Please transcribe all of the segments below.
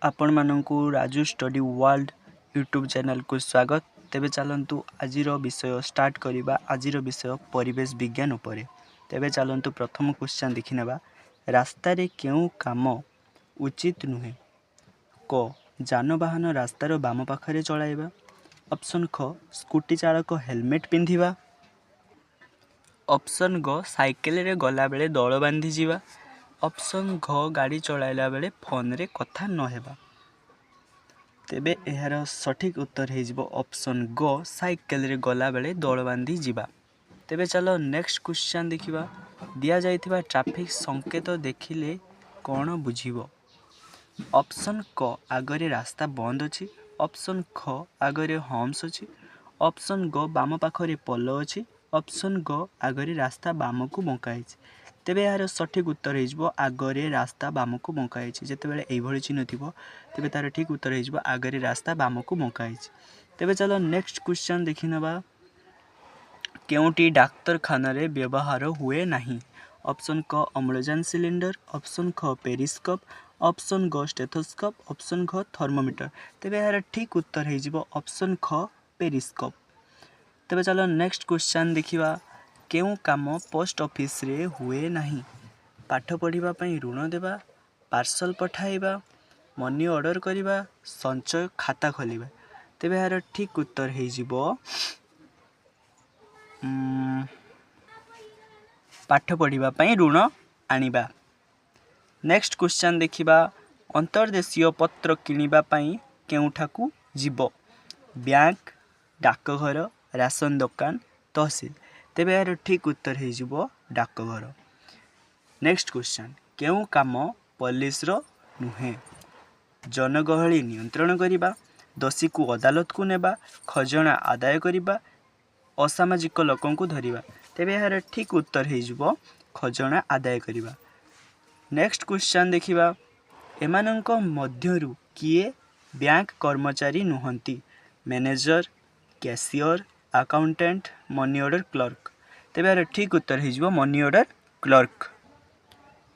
ଆପଣମାନଙ୍କୁ Raju study world YouTube ଚ୍ୟାନେଲକୁ ସ୍ୱାଗତ। ତେବେ ଚାଲନ୍ତୁ, ଆଜିର ବିଷୟ ଷ୍ଟାର୍ଟ କରିବା। ଆଜିର ବିଷୟ ପରିବେଶ ବିଜ୍ଞାନ ଉପରେ। ତେବେ ଚାଲନ୍ତୁ, ପ୍ରଥମ କ୍ୱେଶ୍ଚନ୍ ଦେଖିନେବା। ରାସ୍ତାରେ କେଉଁ କାମ ଉଚିତ ନୁହେଁ? କ, ଯାନବାହନ ରାସ୍ତାର ବାମ ପାଖରେ ଚଳାଇବା। ଅପସନ୍ ଖ, ସ୍କୁଟି ଚାଳକ ହେଲମେଟ୍ ପିନ୍ଧିବା। ଅପସନ୍ ଗ, ସାଇକେଲରେ ଗଲାବେଳେ ଦଳ ବାନ୍ଧିଯିବା। ଅପସନ୍ ଘ, ଗାଡ଼ି ଚଳାଇଲା ବେଳେ ଫୋନରେ କଥା ନ ହେବା। ତେବେ ଏହାର ସଠିକ୍ ଉତ୍ତର ହେଇଯିବ ଅପସନ୍ ଗ, ସାଇକେଲରେ ଗଲାବେଳେ ଦଳ ବାନ୍ଧି ଯିବା। ତେବେ ଚାଲ, ନେକ୍ସଟ କ୍ୱେଶ୍ଚନ୍ ଦେଖିବା। ଦିଆଯାଇଥିବା ଟ୍ରାଫିକ୍ ସଂକେତ ଦେଖିଲେ କ'ଣ ବୁଝିବ? ଅପସନ୍ କ, ଆଗରେ ରାସ୍ତା ବନ୍ଦ ଅଛି। ଅପସନ୍ ଖ, ଆଗରେ ହମ୍ପସ ଅଛି। ଅପସନ୍ ଗ, ବାମ ପାଖରେ ପୋଲ ଅଛି। ଅପସନ୍ ଗ, ଆଗରେ ରାସ୍ତା ବାମକୁ ବଙ୍କା ହେଇଛି। ତେବେ ଏହାର ସଠିକ୍ ଉତ୍ତର ହେଇଯିବ ଆଗରେ ରାସ୍ତା ବାମକୁ ବଙ୍କା ହେଇଛି। ଯେତେବେଳେ ଏଇଭଳି ଚିହ୍ନ ଥିବ, ତେବେ ତାର ଠିକ୍ ଉତ୍ତର ହେଇଯିବ ଆଗରେ ରାସ୍ତା ବାମକୁ ବଙ୍କା ହେଇଛି। ତେବେ ଚାଲ, ନେକ୍ସଟ କ୍ୱେଶ୍ଚନ୍ ଦେଖିନେବା। କେଉଁଟି ଡାକ୍ତରଖାନାରେ ବ୍ୟବହାର ହୁଏ ନାହିଁ? ଅପସନ୍ କ, ଅମ୍ଳଜାନ ସିଲିଣ୍ଡର। ଅପସନ୍ ଖ, ପେରିସ୍କୋପ୍। ଅପସନ୍ ଗ, ଷ୍ଟେଥୋସ୍କୋପ୍। ଅପସନ୍ ଘ, ଥର୍ମୋମିଟର। ତେବେ ଏହାର ଠିକ୍ ଉତ୍ତର ହେଇଯିବ ଅପସନ୍ ଖ, ପେରିସ୍କୋପ୍। ତେବେ ଚାଲ, ନେକ୍ସଟ କ୍ୱେଶ୍ଚନ୍ ଦେଖିବା। କେଉଁ କାମ ପୋଷ୍ଟ ଅଫିସରେ ହୁଏ ନାହିଁ? ପାଠ ପଢ଼ିବା ପାଇଁ ଋଣ ଦେବା, ପାର୍ସଲ ପଠାଇବା, ମନି ଅର୍ଡ଼ର କରିବା, ସଞ୍ଚୟ ଖାତା ଖୋଲିବା। ତେବେ ଏହାର ଠିକ୍ ଉତ୍ତର ହେଇଯିବ ପାଠ ପଢ଼ିବା ପାଇଁ ଋଣ ଆଣିବା। ନେକ୍ସଟ କ୍ୱେଶ୍ଚନ୍ ଦେଖିବା। ଅନ୍ତର୍ଦେଶୀୟ ପତ୍ର କିଣିବା ପାଇଁ କେଉଁଠାକୁ ଯିବ? ବ୍ୟାଙ୍କ, ଡାକଘର, ରାସନ ଦୋକାନ, ତହସିଲ। ତେବେ ଏହାର ଠିକ୍ ଉତ୍ତର ହେଇଯିବ ଡାକଘର। ନେକ୍ସଟ କ୍ୱେଶ୍ଚନ୍, କେଉଁ କାମ ପୋଲିସର ନୁହେଁ? ଜନଗହଳି ନିୟନ୍ତ୍ରଣ କରିବା, ଦୋଷୀକୁ ଅଦାଲତକୁ ନେବା, ଖଜଣା ଆଦାୟ କରିବା, ଅସାମାଜିକ ଲୋକଙ୍କୁ ଧରିବା। ତେବେ ଏହାର ଠିକ୍ ଉତ୍ତର ହେଇଯିବ ଖଜଣା ଆଦାୟ କରିବା। ନେକ୍ସଟ କ୍ୱେଶ୍ଚନ୍ ଦେଖିବା। ଏମାନଙ୍କ ମଧ୍ୟରୁ କିଏ ବ୍ୟାଙ୍କ କର୍ମଚାରୀ ନୁହନ୍ତି? Manager, cashier, accountant, money order clerk. ତେବେ ଏହାର ଠିକ୍ ଉତ୍ତର ହେଇଯିବ ମନି ଅର୍ଡ଼ର କ୍ଲର୍କ।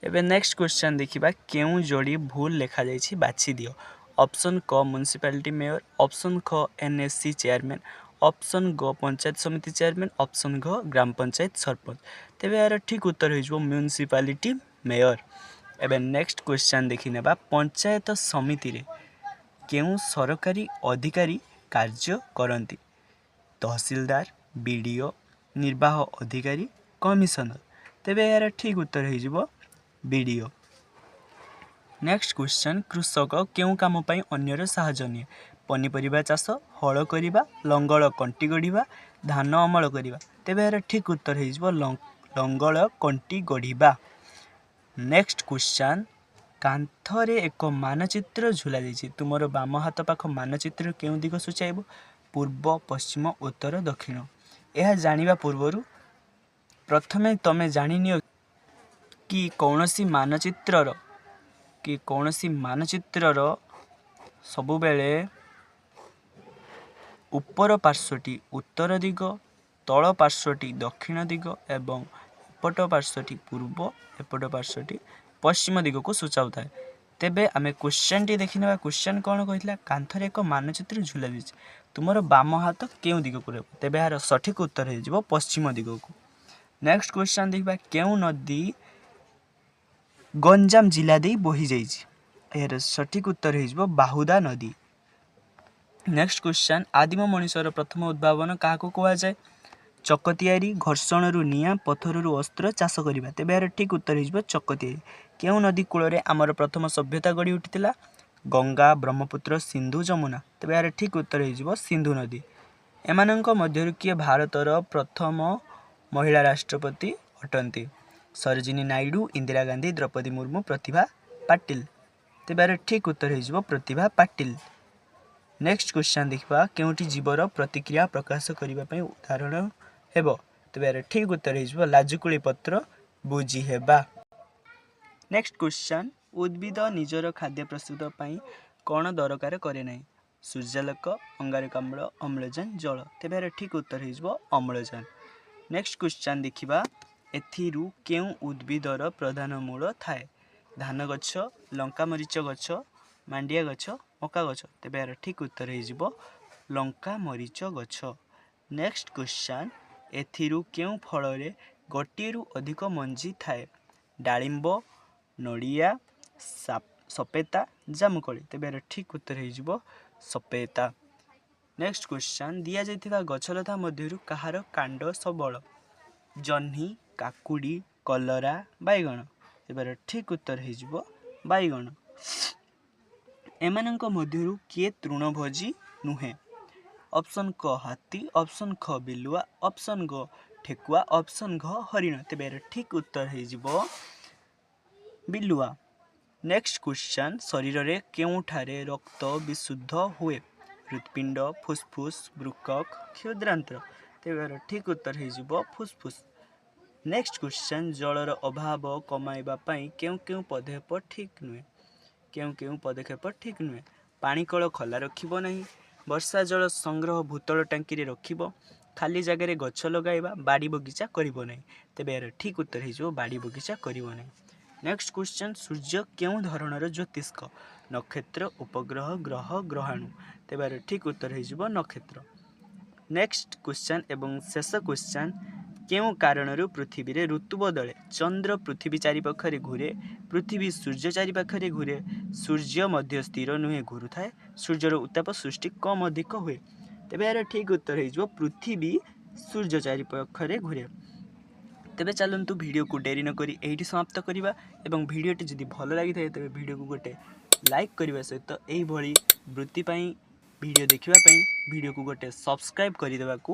ଏବେ ନେକ୍ସଟ କ୍ୱେଶ୍ଚନ୍ ଦେଖିବା। କେଉଁ ଯୋଡ଼ି ଭୁଲ ଲେଖାଯାଇଛି, ବାଛି ଦିଅ। ଅପସନ୍ କ, ମ୍ୟୁନିସିପାଲିଟି ମେୟର। ଅପସନ୍ ଖ, N A C chairman. Option ଗ, ପଞ୍ଚାୟତ ସମିତି ଚେୟାରମ୍ୟାନ୍। ଅପସନ୍ ଘ, ଗ୍ରାମ ପଞ୍ଚାୟତ ସରପଞ୍ଚ। ତେବେ ଏହାର ଠିକ୍ ଉତ୍ତର ହେଇଯିବ ମ୍ୟୁନିସିପାଲିଟି ମେୟର। ଏବେ ନେକ୍ସଟ କ୍ୱେଶ୍ଚନ୍ ଦେଖିନେବା। ପଞ୍ଚାୟତ ସମିତିରେ କେଉଁ ସରକାରୀ ଅଧିକାରୀ କାର୍ଯ୍ୟ କରନ୍ତି? ତହସିଲଦାର, ବିଡ଼ିଓ, ନିର୍ବାହ ଅଧିକାରୀ, କମିଶନର। ତେବେ ଏହାର ଠିକ୍ ଉତ୍ତର ହେଇଯିବ ବିଡ଼ିଓ। ନେକ୍ସଟ କ୍ୱେଶ୍ଚନ୍, କୃଷକ କେଉଁ କାମ ପାଇଁ ଅନ୍ୟର ସାହାଯ୍ୟ ନିଏ? ପନିପରିବା ଚାଷ, ହଳ କରିବା, ଲଙ୍ଗଳ କଣ୍ଟି ଗଢ଼ିବା, ଧାନ ଅମଳ କରିବା। ତେବେ ଏହାର ଠିକ୍ ଉତ୍ତର ହେଇଯିବ ଲଙ୍ଗଳ କଣ୍ଟି ଗଢ଼ିବା। ନେକ୍ସଟ କ୍ୱେଶ୍ଚନ୍, କାନ୍ଥରେ ଏକ ମାନଚିତ୍ର ଝୁଲାଯାଇଛି। ତୁମର ବାମ ହାତ ପାଖ ମାନଚିତ୍ର କେଉଁ ଦିଗ ସୂଚାଇବ? ପୂର୍ବ, ପଶ୍ଚିମ, ଉତ୍ତର, ଦକ୍ଷିଣ। ଏହା ଜାଣିବା ପୂର୍ବରୁ ପ୍ରଥମେ ତମେ ଜାଣିନିଅ କି କୌଣସି ମାନଚିତ୍ରର ସବୁବେଳେ ଉପର ପାର୍ଶ୍ୱଟି ଉତ୍ତର ଦିଗ, ତଳ ପାର୍ଶ୍ୱଟି ଦକ୍ଷିଣ ଦିଗ ଏବଂ ଏପଟ ପାର୍ଶ୍ୱଟି ପୂର୍ବ, ଏପଟ ପାର୍ଶ୍ୱଟି ପଶ୍ଚିମ ଦିଗକୁ ସୂଚାଉଥାଏ। ତେବେ ଆମେ କ୍ୱେଶ୍ଚନ୍ଟି ଦେଖିନେବା। କ୍ୱେଶ୍ଚନ୍ କ'ଣ କହିଥିଲା? କାନ୍ଥରେ ଏକ ମାନଚିତ୍ର ଝୁଲାଯାଇଛି, ତୁମର ବାମ ହାତ କେଉଁ ଦିଗକୁ ରହିବ? ତେବେ ଏହାର ସଠିକ୍ ଉତ୍ତର ହେଇଯିବ ପଶ୍ଚିମ ଦିଗକୁ। ନେକ୍ସଟ କ୍ୱେଶ୍ଚନ୍ ଦେଖିବା। କେଉଁ ନଦୀ ଗଞ୍ଜାମ ଜିଲ୍ଲା ଦେଇ ବୋହିଯାଇଛି? ଏହାର ସଠିକ୍ ଉତ୍ତର ହେଇଯିବ ବାହୁଦା ନଦୀ। ନେକ୍ସଟ କ୍ୱେଶ୍ଚନ୍, ଆଦିମ ମଣିଷର ପ୍ରଥମ ଉଦ୍ଭାବନ କାହାକୁ କୁହାଯାଏ? ଚକ ତିଆରି, ଘର୍ଷଣରୁ ନିଆଁ, ପଥରରୁ ଅସ୍ତ୍ର, ଚାଷ କରିବା। ତେବେ ଏହାର ଠିକ୍ ଉତ୍ତର ହେଇଯିବ ଚକ ତିଆରି। କେଉଁ ନଦୀ କୂଳରେ ଆମର ପ୍ରଥମ ସଭ୍ୟତା ଗଢ଼ି ଉଠିଥିଲା? ଗଙ୍ଗା, ବ୍ରହ୍ମପୁତ୍ର, ସିନ୍ଧୁ, ଯମୁନା। ତେବେ ଏହାର ଠିକ୍ ଉତ୍ତର ହେଇଯିବ ସିନ୍ଧୁ ନଦୀ। ଏମାନଙ୍କ ମଧ୍ୟରୁ କିଏ ଭାରତର ପ୍ରଥମ ମହିଳା ରାଷ୍ଟ୍ରପତି ଅଟନ୍ତି? ସରୋଜିନୀ ନାଇଡୁ, ଇନ୍ଦିରା ଗାନ୍ଧୀ, ଦ୍ରୌପଦୀ ମୁର୍ମୁ, ପ୍ରତିଭା ପାଟିଲ। ତେବେ ଏହାର ଠିକ୍ ଉତ୍ତର ହେଇଯିବ ପ୍ରତିଭା ପାଟିଲ। ନେକ୍ସଟ କ୍ୱେଶ୍ଚନ୍ ଦେଖିବା। କେଉଁଟି ଜୀବର ପ୍ରତିକ୍ରିୟା ପ୍ରକାଶ କରିବା ପାଇଁ ଉଦାହରଣ ହେବ? ତେବେ ଏହାର ଠିକ୍ ଉତ୍ତର ହେଇଯିବ ଲାଜକୁଳି ପତ୍ର ବୁଜି ହେବା। ନେକ୍ସଟ କ୍ୱେଶ୍ଚନ୍, ଉଦ୍ଭିଦ ନିଜର ଖାଦ୍ୟ ପ୍ରସ୍ତୁତ ପାଇଁ କ'ଣ ଦରକାର କରେ ନାହିଁ? ସୂର୍ଯ୍ୟାଲୋକ, ଅଙ୍ଗାରକାମ୍ଳ, ଅମ୍ଳଜାନ, ଜଳ। ତେବେ ଏହାର ଠିକ୍ ଉତ୍ତର ହେଇଯିବ ଅମ୍ଳଜାନ। ନେକ୍ସଟ କ୍ୱେଶ୍ଚନ୍ ଦେଖିବା। ଏଥିରୁ କେଉଁ ଉଦ୍ଭିଦର ପ୍ରଧାନ ମୂଳ ଥାଏ? ଧାନ ଗଛ, ଲଙ୍କା ମରିଚ ଗଛ, ମାଣ୍ଡିଆ ଗଛ, ମକା ଗଛ। ତେବେ ଏହାର ଠିକ୍ ଉତ୍ତର ହେଇଯିବ ଲଙ୍କା ମରିଚ ଗଛ। ନେକ୍ସଟ କ୍ୱେଶ୍ଚନ୍, ଏଥିରୁ କେଉଁ ଫଳରେ ଗୋଟିଏରୁ ଅଧିକ ମଞ୍ଜି ଥାଏ? ଡାଳିମ୍ବ, ନଡ଼ିଆ, ସପେତା, ଜାମୁକୋଳି। ତେବେ ଏହାର ଠିକ୍ ଉତ୍ତର ହେଇଯିବ ସପେତା। ନେକ୍ସଟ କ୍ୱେଶ୍ଚନ୍, ଦିଆଯାଇଥିବା ଗଛଲତା ମଧ୍ୟରୁ କାହାର କାଣ୍ଡ ସବଳ? ଜହ୍ନି, କାକୁଡ଼ି, କଲରା, ବାଇଗଣ। ତେବେ ଏହାର ଠିକ୍ ଉତ୍ତର ହେଇଯିବ ବାଇଗଣ। ଏମାନଙ୍କ ମଧ୍ୟରୁ କିଏ ତୃଣଭୋଜୀ ନୁହେଁ? ଅପସନ୍ କ ହାତୀ, ଅପସନ୍ ଖ ବିଲୁଆ, ଅପସନ୍ ଗ ଠେକୁଆ, ଅପସନ୍ ଘ ହରିଣ। ତେବେ ଏହାର ଠିକ୍ ଉତ୍ତର ହେଇଯିବ ବିଲୁଆ। ନେକ୍ସଟ କ୍ୱେଶ୍ଚନ୍, ଶରୀରରେ କେଉଁଠାରେ ରକ୍ତ ବିଶୁଦ୍ଧ ହୁଏ? ହୃତ୍ପିଣ୍ଡ, ଫୁସଫୁସ, ବୃକକ୍, କ୍ଷୁଦ୍ରାନ୍ତ୍ର। ତେବେ ଏହାର ଠିକ୍ ଉତ୍ତର ହେଇଯିବ ଫୁସଫୁସ। ନେକ୍ସଟ କ୍ୱେଶ୍ଚନ୍, ଜଳର ଅଭାବ କମାଇବା ପାଇଁ କେଉଁ କେଉଁ ପଦକ୍ଷେପ ଠିକ୍ ନୁହେଁ? କେଉଁ କେଉଁ ପଦକ୍ଷେପ ଠିକ୍ ନୁହେଁ? ପାଣିକଳ ଖୋଲା ରଖିବ ନାହିଁ, ବର୍ଷା ଜଳ ସଂଗ୍ରହ ଭୂତଳ ଟାଙ୍କିରେ ରଖିବ, ଖାଲି ଜାଗାରେ ଗଛ ଲଗାଇବା, ବାଡ଼ି ବଗିଚା କରିବ ନାହିଁ। ତେବେ ଏହାର ଠିକ୍ ଉତ୍ତର ହେଇଯିବ ବାଡ଼ି ବଗିଚା କରିବ ନାହିଁ। ନେକ୍ସଟ କ୍ୱେଶ୍ଚନ୍, ସୂର୍ଯ୍ୟ କେଉଁ ଧରଣର ଜ୍ୟୋତିଷ୍କ? ନକ୍ଷତ୍ର, ଉପଗ୍ରହ, ଗ୍ରହ, ଗ୍ରହାଣୁ। ତେବେ ଏହାର ଠିକ୍ ଉତ୍ତର ହେଇଯିବ ନକ୍ଷତ୍ର। ନେକ୍ସଟ କ୍ୱେଶ୍ଚନ୍ ଏବଂ ଶେଷ କ୍ୱେଶ୍ଚନ୍, କେଉଁ କାରଣରୁ ପୃଥିବୀରେ ଋତୁ ବଦଳେ? ଚନ୍ଦ୍ର ପୃଥିବୀ ଚାରିପାଖରେ ଘୂରେ, ପୃଥିବୀ ସୂର୍ଯ୍ୟ ଚାରିପାଖରେ ଘୂରେ, ସୂର୍ଯ୍ୟ ମଧ୍ୟ ସ୍ଥିର ନୁହେଁ ଘୁରୁଥାଏ, ସୂର୍ଯ୍ୟର ଉତ୍ତାପ ସୃଷ୍ଟି କମ୍ ଅଧିକ ହୁଏ। ତେବେ ଏହାର ଠିକ୍ ଉତ୍ତର ହେଇଯିବ ପୃଥିବୀ ସୂର୍ଯ୍ୟ ଚାରିପାଖରେ ଘୂରେ। ତେବେ ଚାଲନ୍ତୁ ଭିଡ଼ିଓକୁ ଡେରି ନକରି ଏଇଠି ସମାପ୍ତ କରିବା ଏବଂ ଭିଡ଼ିଓଟି ଯଦି ଭଲ ଲାଗିଥାଏ, ତେବେ ଭିଡ଼ିଓକୁ ଗୋଟେ ଲାଇକ୍ କରିବା ସହିତ ଏଇଭଳି ବୃତ୍ତି ପାଇଁ ଭିଡ଼ିଓ ଦେଖିବା ପାଇଁ ଭିଡ଼ିଓକୁ ଗୋଟେ ସବସ୍କ୍ରାଇବ୍ କରିଦେବାକୁ